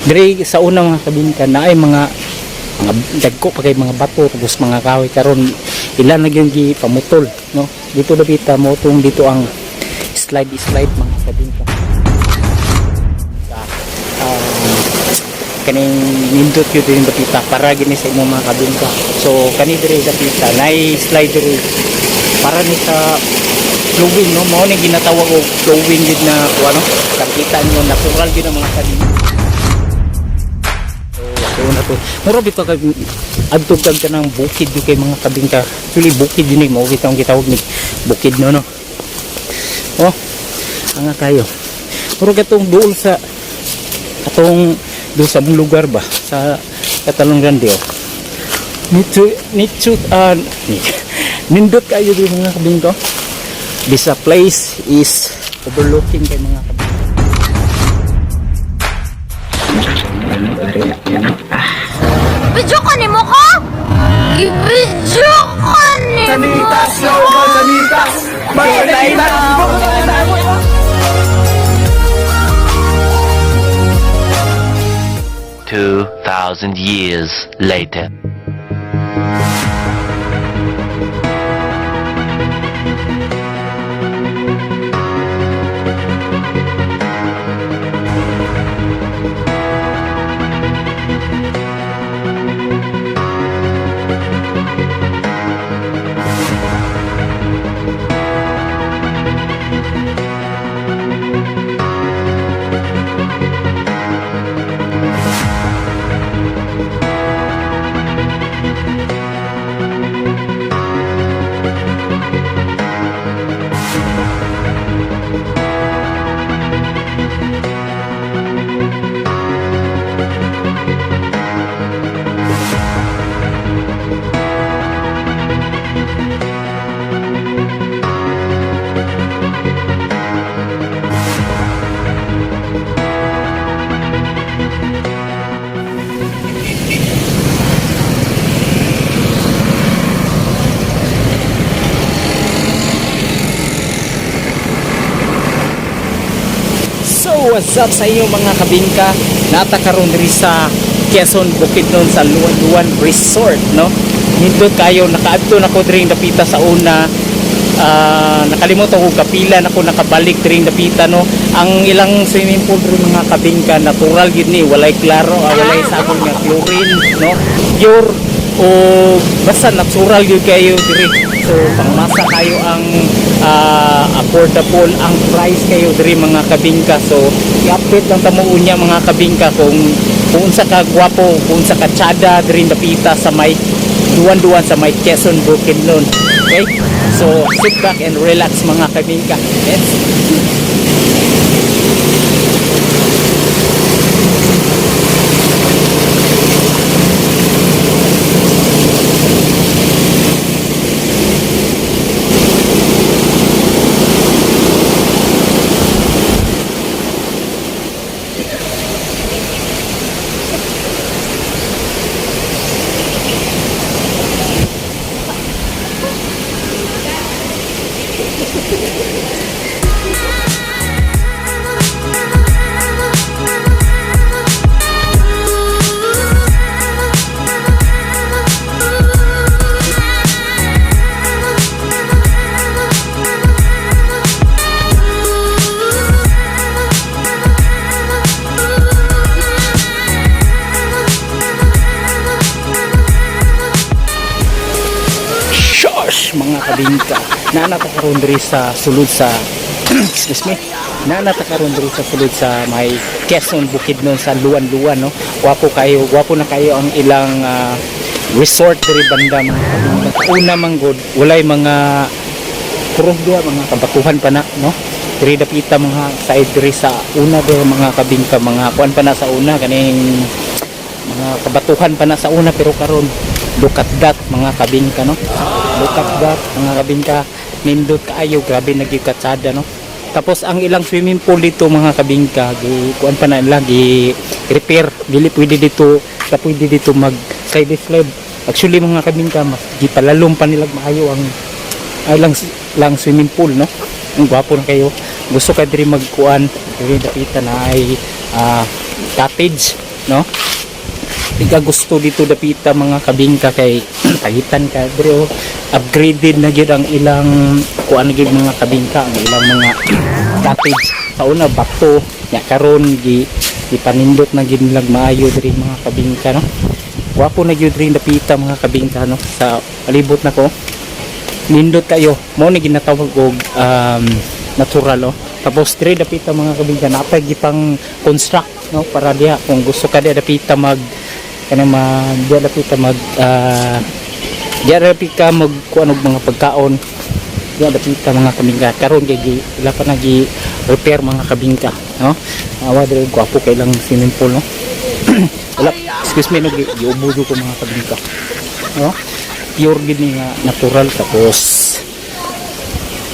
Diri sa una, mga kabingka, na ay mga dagko pa kay mga bato tapos mga kahoy. Karon ilan na gyud gi pamutol, no? Dito dapita mo tong dito ang slide slide, mga kabingka, sa kaning nindot yun din dapita para gini sa imong mga kabingka. So kani diri dapita nay slide diri para ni sa flowing, no? Mao ni ginatawag og flowing gid na kuan, no? Kakita niyo, natural gid ang mga kabingka. So na to, mura bitaw kay adto kag kanang bukid yung kay mga kabingka. Actually bukid yun eh, mao kitang gitawag ni bukid, no? Oh, anga kayo, mura katong duol sa atong doon sa mong lugar ba sa Katalong Grande, oh. Nito nito nindot kayo diri, mga kabingka. This a place is overlooking kay mga kabingka. Video ka ni mo ko? I-video ka ni mo. Sanitas! Sanitas! 2,000 years later. So, what's up sa inyo, mga kabingka? Nata karon diri sa Quezon, Bukidnon, sa Luan-Luan Resort, no? Nindot kayo, nakaadto na ko diri dapita sa una. Nakalimutan ko kapila na ko nakabalik diri dapita, no? Ang ilang swimming pool diri, mga kabingka, natural gid ni, walay klaro, walay sabon nga chlorine, no? Pure o basta natural gyud kayo diri. So pangmasa kayo ang affordable ang price kayo diri, mga kabingka. So i-update lang tamo unya, mga kabingka, kung unsa ka gwapo, kung unsa ka tsada diri dapita sa may Duwan-Duwan sa may Quezon, Bukidnon. Okay? So sit back and relax, mga kabingka. Let's Shush, mga kabingka. Naana ta karon diri sa sulod sa, excuse me. Naana ta karon diri sa sulod sa may Quezon, Bukidnon, sa Luan-Luan, no. Gwapo kayo, gwapo na kayo ang ilang resort diri banda, mga kabingka. Una man gud, walay mga kurong duha, mga kabatuhan pa na, no? Diri dapita mga side diri sa una diri, mga kabingka, mga kuan pa na sa una, kaning mga kabatuhan pa na sa una, pero karon look at that, mga kabingka, no? Look at that, mga kabingka, nindot kaayo, grabe nagikatsada, no? Tapos ang ilang swimming pool dito, mga kabingka, gi kuan pa na nila, gi repair. Dili pwede dito sa pwede dito mag slide slide. Actually, mga kabingka, mas gipalalom pa nila maayo ang ay lang lang swimming pool, no? Ang gwapo na kayo. Gusto ka diri magkuan diri dapita na ay cottage. no? Di ka gusto dito dapita, mga kabingka, kay tagitan ka diri, oh. Upgraded na gyud ang ilang kuan gyud, mga kabingka, ang ilang mga cottage. Sa una bato nya, karon gi gipanindot na gyud nilang maayo diri, mga kabingka, no? Gwapo na gyud diri dapita, mga kabingka, no? Sa palibot nako, nindot kayo mo ni ginatawag og natural, oh. Tapos diri dapita, mga kabingka, napay gipang construct, no, para diha kung gusto ka diha dapita mag kanang mag diha dapita mag diha dapita mag kuan og mga pagkaon diha dapita, mga kabingka. Karon kay gi ila pa nagi repair, mga kabingka, no? Awa diri, gwapo kay lang swimming pool, no? Wala, excuse me, no, giubo jud ko, mga kabingka, no? Pure gid ni nga natural. Tapos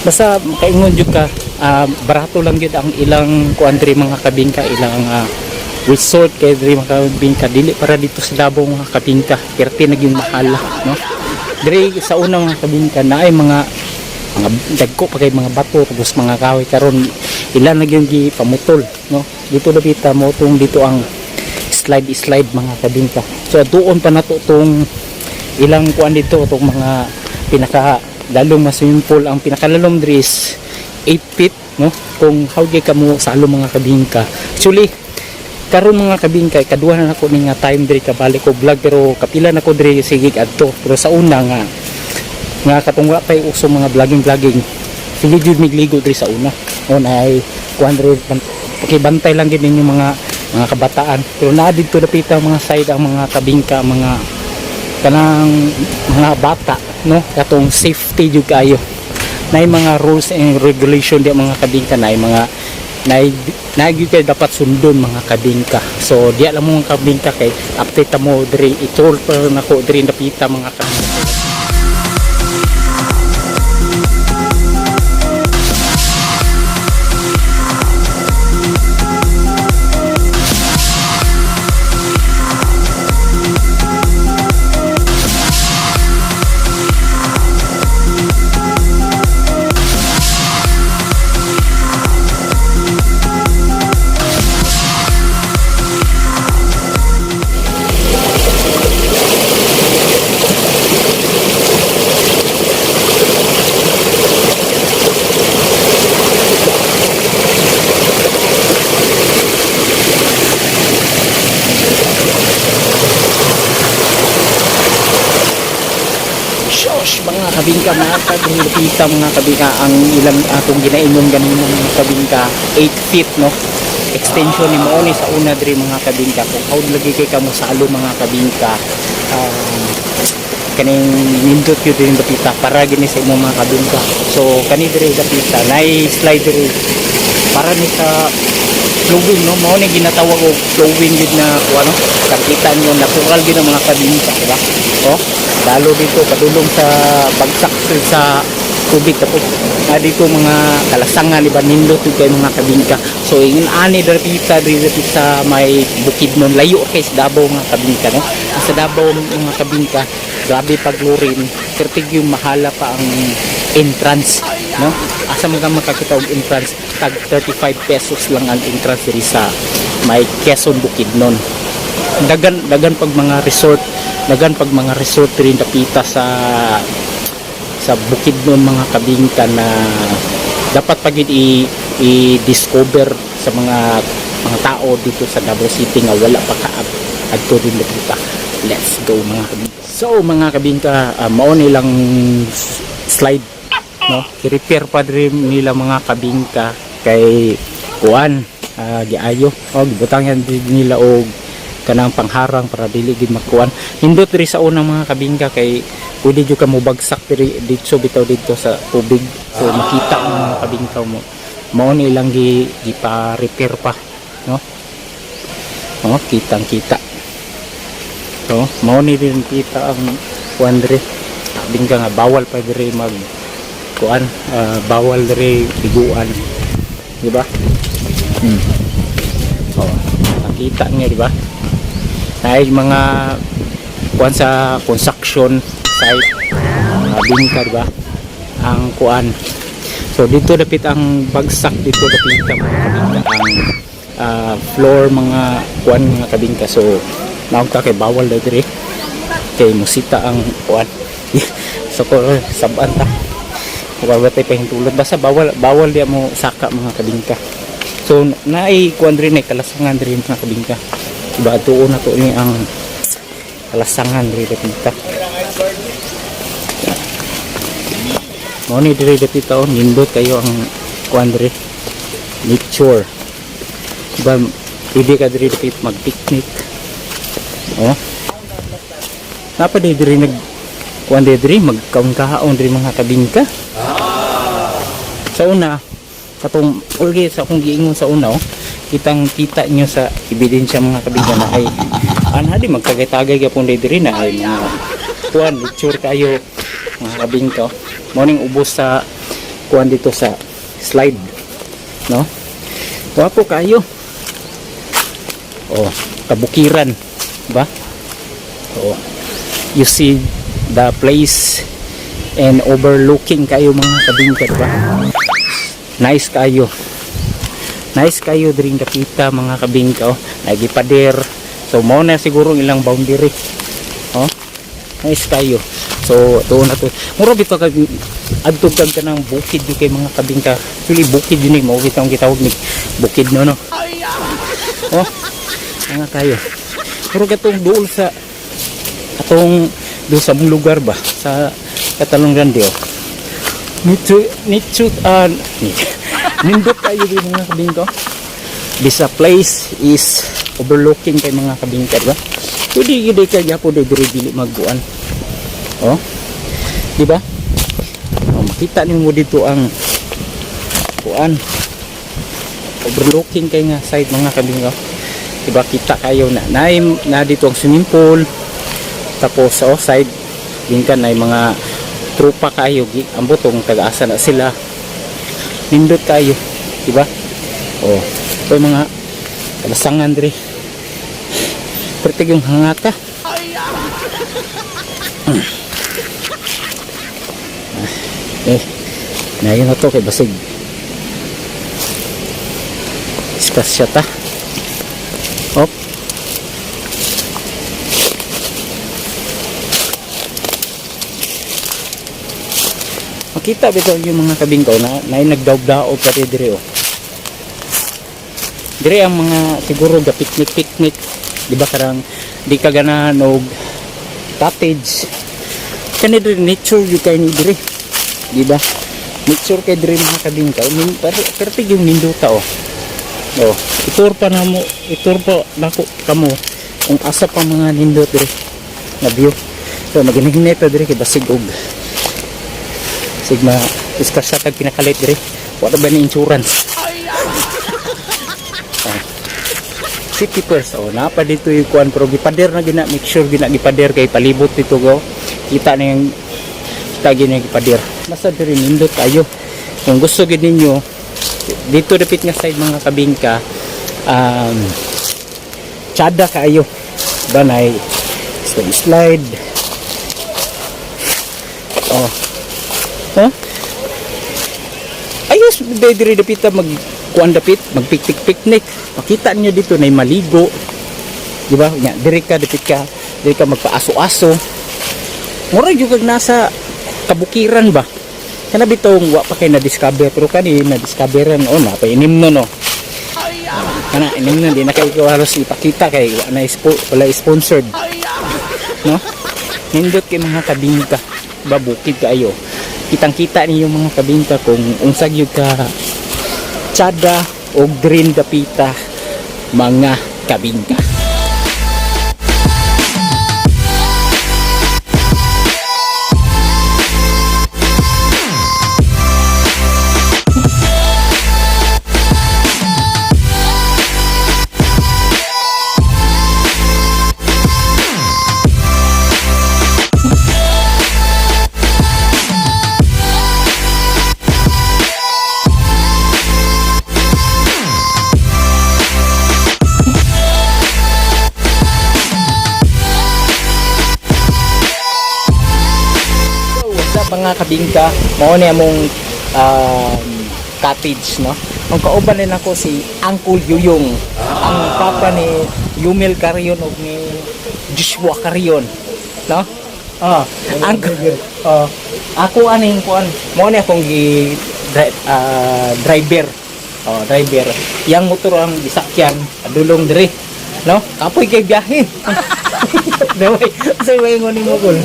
basta makaingon jud ka, barato lang jud ang ilang kuan diri, mga kabingka, ilang resort kay diri, mga kabingka, dili para dito sa Davao, mga kabingka, perti na gyud mahal, no? Diri sa una, mga kabingka, naay mga dagko pa kay mga bato tapos mga kahoy. Karon ilan na gyud gipamutol, no? Dito dapita mo tong dito ang slide slide, mga kabingka. So doon pa nato tong ilang kuan dito, tong mga pinaka lalong mas swimming pool. Ang pinakalalom diri is 8 feet, no? Kung how gay ka mo salo, mga kabingka. Actually karon, mga kabingka, kaduha na nako ni nga time diri kabalik ko vlog, pero kapila na ko diri sige adto. Pero sa una nga nga katong wala pa'y uso mga vlogging vlogging, sige jud migligo diri sa una o na ay kuan diri, pakibantay lang gid ninyo mga kabataan. Pero naa didto dapita mga side ang mga kabingka, mga kanang mga bata, no, katong safety jud kayo, naay mga rules and regulation di mga kabingka, naay mga naay naay gyud kayo dapat sundon, mga kabingka. So diya lang mo, mga kabingka, kay update ta mo diri, i-tour pa nako diri dapita, mga kabingka. Shush, mga kabingka, mga kabingka, mga kabingka, ang ilang atong ginainom ganina, mga kabingka, 8 feet, no? Extension ni mo ni sa una diri, mga kabingka. Kung how lagi kay kamo salo, mga kabingka, kaning nindot yun diri dapita para gini sa imong mga kabingka. So kani diri dapita, nay slide diri para ni sa flowing, no? Mao ni ginatawag og flowing gid na kuan, no? Nakita niyo, natural gid ang mga kabingka, di ba? Oh, lalo dito padulong sa bagsak sa tubig. Tapos na dito mga kalasangan, di ba? Nindot yun kay mga kabingka. So ingon ani dapita diri dapit sa may Bukidnon, layo kay sa Davao, mga kabingka, no? Sa Davao, mga kabingka, grabe paglurin, pertig yung mahala pa ang entrance, no? Asa man ka makakita og entrance? Tag 35 pesos lang ang entrance diri sa may Quezon, Bukidnon. Dagan dagan pag mga resort, dagan pag mga resort rin dapita sa Bukidnon, mga kabingka, na dapat pag i i-discover sa mga tao dito sa Davao City nga wala pa ka adto din dapita. Let's go, mga kabingka. So mga kabingka, mao nilang slide, no? I-repair pa diri nila, mga kabingka, kay kuan, giayo o gibutang yan din nila og kanang pangharang para dili gid makuan. Nindot diri sa unang, mga kabingka, kay pwede jud ka mobagsak diri dito bitaw dito sa tubig. So makita mo, mga kabingka, mo mao ni ilang gi gipa-repair pa, no? Oh, kitang kita. So mao ni din kita ang kuan diri, kabingka, nga bawal pa diri mag kuan, bawal diri liguan, di ba? Oh, nakita niya, di ba? Naay mga kuan sa construction site, mga bingka, di ba? Ang kuan. So dito dapit ang bagsak dito dapit, mga kabingka, ang floor mga kuan, mga kabingka. So naog ta kay bawal daw diri kay musita ang kuan. So ko saban ta. Wala tay pahintulot, basta bawal, bawal di mo saka, mga kabingka. So naay kuan diri, nay kalasangan diri, mga kabingka. Diba, tuon na to ni ang kalasangan diri dapita. Mao ni diri dapita oh, nindot kayo ang kuan diri. Nature. Diba, pwede ka diri dapit mag-picnic. Oh. Napa di diri nag kuan diri magkaon-kaon diri, mga kabingka. Sa una, katong ulgi sa akong giingon sa una, oh, kitang kita nyo sa ebidensya, mga kabingka, na ay ana di magtagay-tagay gyapon diri na ay mga kuan, nature kayo, mga kabingka, oh. Morning ubos sa kuan dito sa slide, no? Wapo kayo. Oh, kabukiran ba? Oh, you see the place and overlooking kayo, mga kabingka, diba? Nice kayo, nice kayo diri dapita, mga kabingka, oh. Nagipader, so mao na siguro ang ilang boundary, oh. Nice kayo. So tuon na to, mura bitaw kag adto kag kanang bukid yung kay mga kabingka. Actually bukid yun eh, mao bitawng gitawag ni bukid, no? Oh, mga kayo, mura katong duol sa atong doon sa mong lugar ba sa Katalong Grande, oh. Nitsu nitsu nindot kayo di, mga kabingka. This a place is overlooking kay, mga kabingka, di ba? Pwede gid kay gyapon diri dili magbuan. Oh. Di ba? Oh, makita nimo dito ang kuan, overlooking kay nga side, mga kabingka. Diba, kita kayo na na, na dito ang swimming pool. Tapos oh, side bingkan ay mga trupa kayo, ambot tong taga-asa na sila. Nindot kayo, di ba? Oh, ito yung mga kalasangan diri. Pertig yung hangata. Eh, na yun na to kay basig. Espasya ta. Hop. Makita bitaw yung mga kabingkaw na na nagdaog-daog pati dire, oh. Dire ang mga siguro ga picnic picnic, di ba, karang di ka ganahan og cottage. Kani dire nature yung kay ni dire. Di ba? Nature kay dire, mga kabingkaw. Min pero yung nindota, oh. Oh, itur pa na mo, itur pa nako kamo kung asa pa mga nindot dire na view. So maghinhinay pa dire kay basig og sigma diskarsa tag pinakalit dire. Wala ba ni insurance? Oh. City first, oh, napa dito yung kuan pero gipader na gina, make sure gina gipader kay palibot dito go. Kita na yung kita gina gipader. Basta diri nindot kayo. Kung gusto gid ninyo dito dapit nga side, mga kabingka, tsada kayo ba nay slide slide, oh. Huh? Ayos diri dapita mag kuan dapit, mag picnic picnic. Makita niyo dito na maligo. Di ba? Nya diri ka dapit ka, diri ka magpaaso-aso. Mura gyud kag nasa kabukiran ba. Kana bitong wa pa kay na-discover pero kani na-discoveran, oh, na pa inimno, no. Kana inimno di na kay ko halos ipakita kay wa na wala sponsored. No? Nindot kay, mga kabingka. Ba bukid kaayo. Kitang-kita ninyo, mga kabingka, kung unsa gyud ka tsada o green dapita, mga kabingka. So, what's up, mga kabingka? Mao ni among cottage, no? Ang kauban din ako si Uncle Yuyong, ang papa ni Yumel Carion ug ni Joshua Carion, no? Ah, Uncle, oh, ako aning kuan, mo ni akong gi driver. Oh, driver. Yang motor ang gisakyan, adulong diri. No? Kapoy kay biyahe. Daway, sa way ngoni mo gol.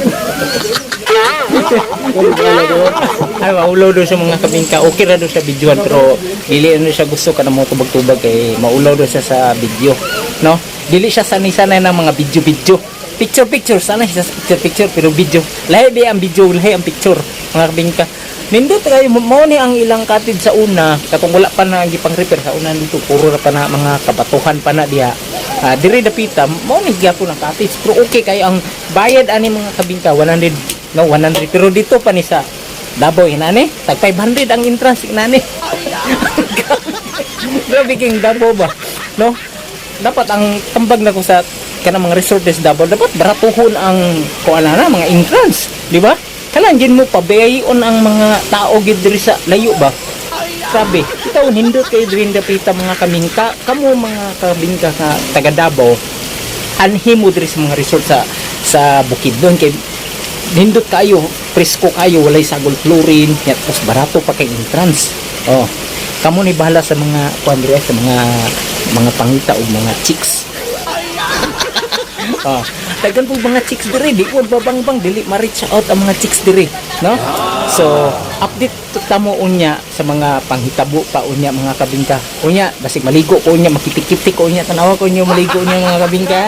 Ay, maulaw daw sa mga kabingka. Okay ra daw sa videoan pero dili ano siya gusto kana mo tubag-tubag kay maulaw daw siya sa video, no? Dili siya sanay-sanay ng mga video-video. Picture-picture, sana siya sa picture-picture pero video. Lahi ba ang video, lahi ang picture, mga kabingka. Nindot kayo mo ni ang ilang cottage sa una, katong wala pa na gipang-repair sa una dito, puro ra pa na mga kabatuhan pa na diha. Ah, diri dapita mo ni gyapon ang cottage pero okay kayo ang bayad ani mga kabingka 100, no, 100, pero dito pa ni sa Davao inani tag 500 ang entrance inani. Grabe king Davao ba, no? Dapat ang tambag na ko sa kanang mga resort sa Davao, dapat baratuhon ang kuan na mga entrance, di ba? Kanan gin mo pabayon ang mga tao gid diri sa layo ba. Grabe, itaw nindot kayo diri dapita mga kamingka, kamo mga kabingka ka taga Davao, anhi mo diri sa mga resort sa Bukidnon kay nindot kayo, presko kayo, walay sagol chlorine, ya, tapos barato pa kay entrance. Oh. Kamo ni bahala sa mga kuan diri, sa mga pangita o mga chicks. Oh. Daghan po mga chicks diri, di ko babangbang dili ma-reach out ang mga chicks diri, no? So, update tamo unya sa mga panghitabo pa unya mga kabingka. Unya basig maligo ko unya, makitik-kitik ko unya, tanawa ko unya maligo unya mga kabingka.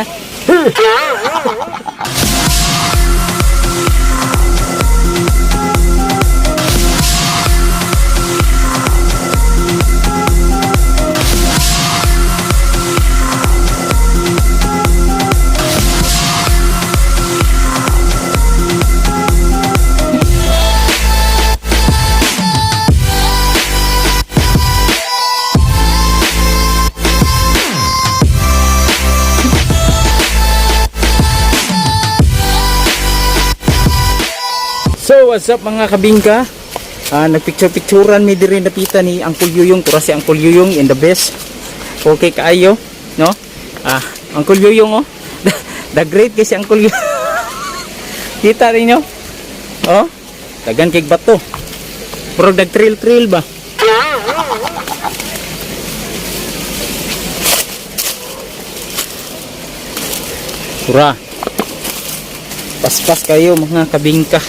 So, what's up mga kabingka? Ah, nagpicture-picturean mi diri napita ni Uncle Yuyong, tura si Uncle Yuyong in the best. Okay kaayo, no? Ah, Uncle Yuyong oh. The great kay si Uncle Yuyong. Kita ninyo? Oh, dagan kay bato. Pero dag trail-trail ba? Tura. Paspas kayo mga kabingka.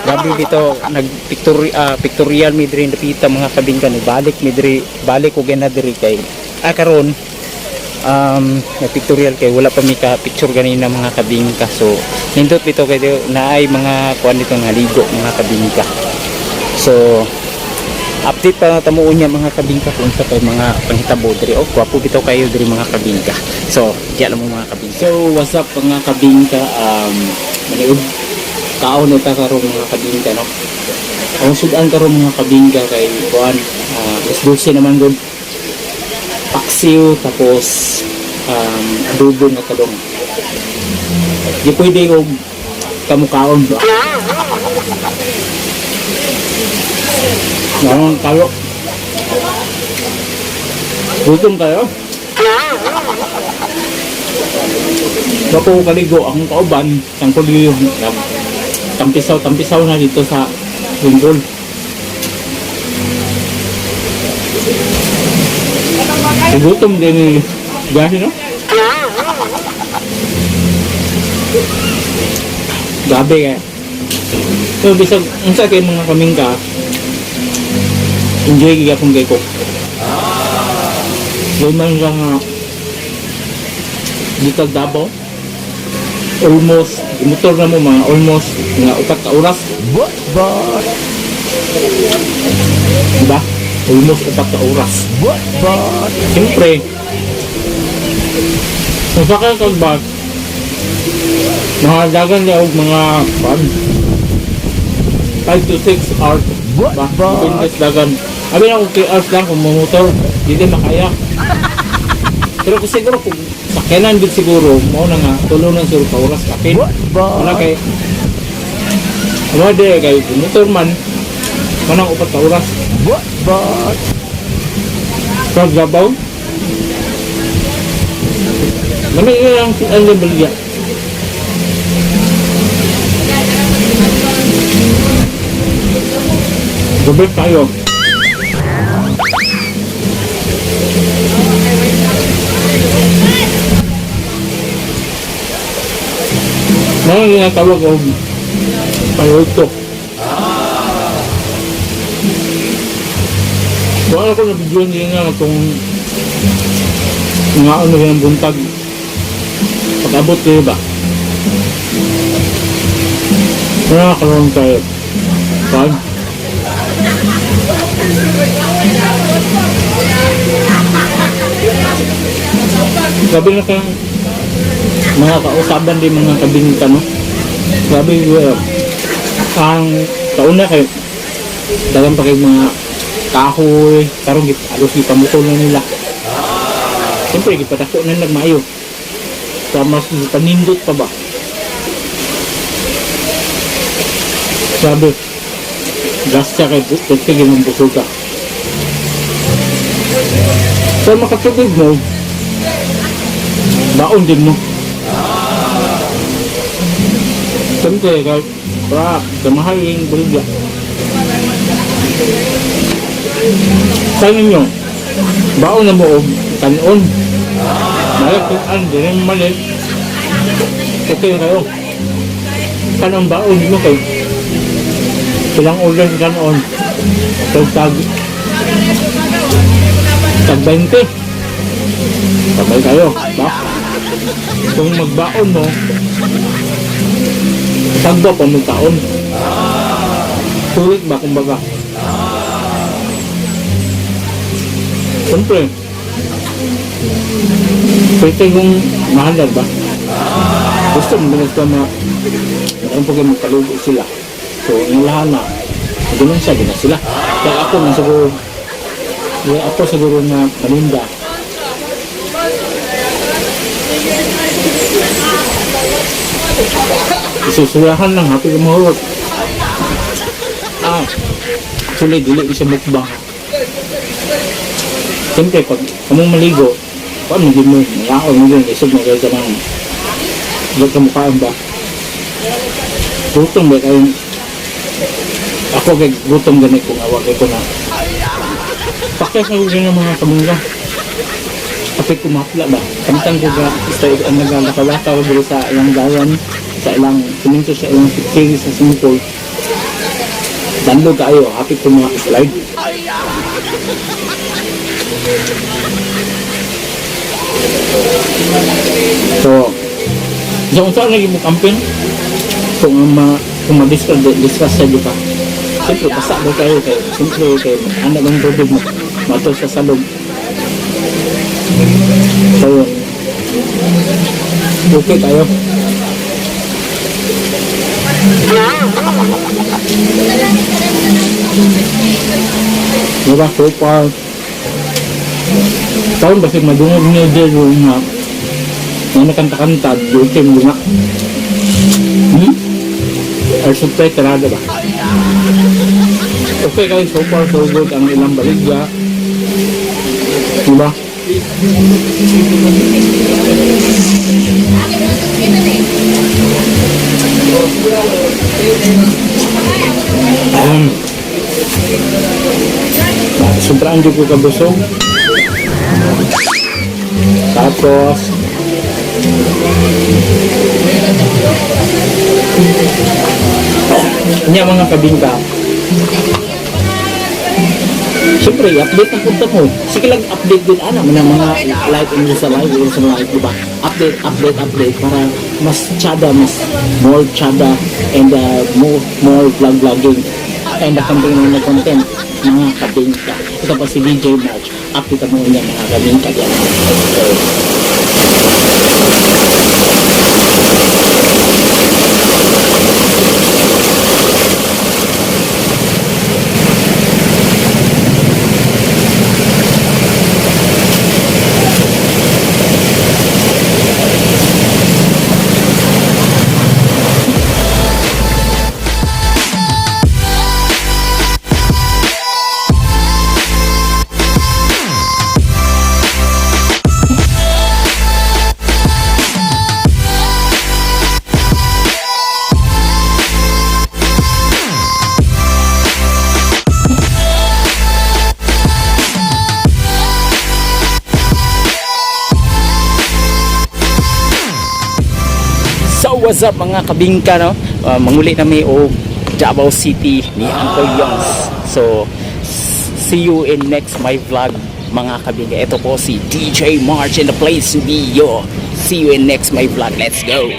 Grabe dito nagpicture pictorial mi diri napita mga kabingka, ni balik mi diri, balik og na diri kay karon nagpictorial kay wala pa mi ka picture ganina mga kabingka. So nindot bitaw kay naay mga kuan dito nga ligo mga kabingka. So update pa tamo unya mga kabingka kung sa kay mga panghitabo diri. Oh, gwapo bitaw kayo diri mga kabingka. So diya lang mo mga kabingka. So what's up mga kabingka, maniud kaon na ta karon mga kabingka, no? Ang sudan karon mga kabingka kay kuan, alas 12 naman gud, paksiw tapos adobo nga talong. Di pwede og kamukaon ba. Naman kayo. Gutom kayo? Bako kaligo akong kauban, tangkol yung tampisaw-tampisaw na dito sa lungkol. Gutom din ni Gahi, no? Gabi kaya. So, bisag, unsa kay mga kamingka, enjoy gyapon kay ko. Luman siya nga dito Davao. Almost, motor na mo mga almost mga 4 ka oras. What? What? Diba? Almost 4 ka oras. What? What? Siyempre, kung sakay kag bus, mga dagan niya og mga 5 to 6 hours. What? Ba? Depende sa dagan. Abi na kung 3 hours lang kung motor, dili makaya. Pero kung siguro kung sakyanan gud siguro, mao na nga tulo na siguro ka oras kapin. What? Wala What? kay. Wala di kay kung motor man manang 4 ka oras. What? What? Paggabaw. Lami lang si ang baligya. Gabi tayo. Mga ginatawag og payoto. Wala ko na video niya nga itong mga ano yung buntag. Pag-abot kayo ba? Wala karoon kayo. Pag? Gabi na kayong mga kausaban din mga kabinta, no? Grabe, ang taon na kayo, dalang pa kayong mga kahoy, karong alos gipamutol na nila. Siyempre, gipadako na nagmaayo. Sa mas panindot pa ba? Sabi, gasta kay pwede ginong busuga. So makatubig mo, baon din mo. Siyempre, kay, pra, sa mahal yung buligya. Sa ninyo, baon na mo og kanon. Malak kung ano, di rin mali. Okay na kayo. Kanon baon mo kay silang order sa kanon. Tag tag tag 20. Sabay kayo, ba? Kung magbaon mo, tagba pa mong taon. Sulit ba kumbaga? Siyempre, pwede kung mahal ba? Gusto mo binigyan na meron pa kayo magkalugo sila. So, inulahan na. Ganun siya, gina sila. Kaya ako na siguro, kaya ako siguro na paninda. Isusulahan lang, happy ka mahurot. Ah, actually, dili ko siya mukbang. Siyempre, pag among maligo, paano mo mo, nangaon mo yun, isog na kayo ka ng huwag ka mukhaan ba? Gutom ba kayo? Ako kay gutom ganit kung awag ko na. Pakyas na ko ng mga kabungga. Kapit ko mahapla ba? Samtang ko ga, sa ang naglalakaw-lakaw diri sa ilang gawan, sa ilang siminto, sa ilang sikiri, sa swimming. Dandog kayo, happy ko mga slide. So, sa unsa lagi mo campaign kung ang ma kung ma-discuss discuss sa ka. Siyempre, basa ba kayo kay siyempre kay anak ng tubig mo mato sa salog. So, okay kayo. Diba, so far, taon basig madungog niyo dyan yung nga, nga nakanta-kanta, okay mo nga. Or supply tarada ba? Okay guys, so far so good ang ilang baligya. Diba? Sobrang ko kabusog. Tapos, niya mga kabingka. Siyempre, update ang punta mo. Sige lang, update din ana mga mga live in sa live in sa live, di ba? Update, update, update para mas tsada, mas more tsada and more more vlog vlogging and the campaign na content mga kabingka. Ito pa si DJ March. Update mo niya mga kabingka diyan. So, What's up, mga kabingka, no? Manguli na mi og Davao City ni Uncle Yongs. So, see you in next my vlog, mga kabingka. Ito po si DJ March in the place to be, yo. See you in next my vlog. Let's go!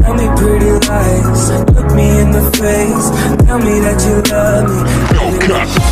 Tell me pretty lies, look me in the face. Tell me that you love me.